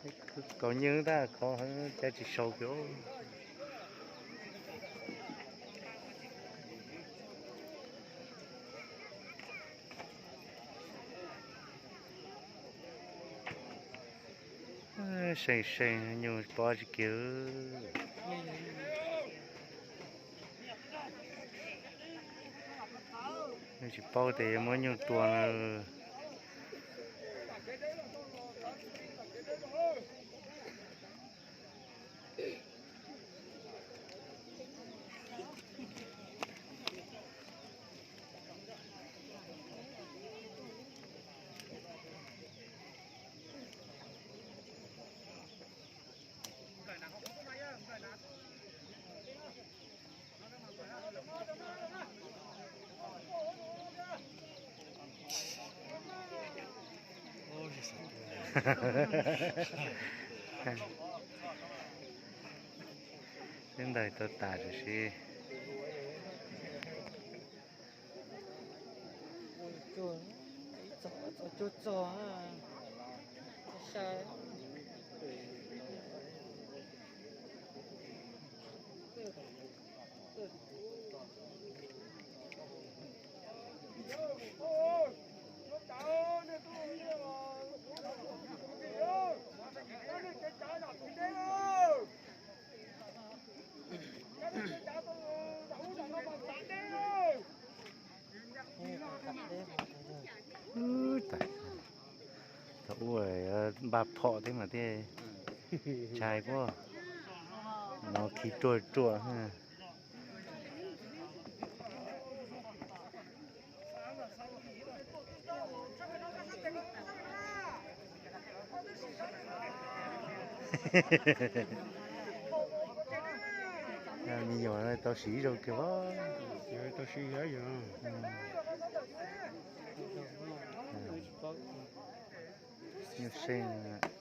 Kaus nyeej tab, kho cas tsis sau kiag. Seem seem nyuj pob tsis kiag. Tsis paub tias yuav muab nyuj tua na. Twb ntawg tau tas tam sim. Txog, txog cuag txog, sai. Thaum ub npaj phom thiab mas thiaj ntshai, kuj no khi ruaj ruaj. Me nyuam tau siv zoo kawg. Tau siv, nyuj seej.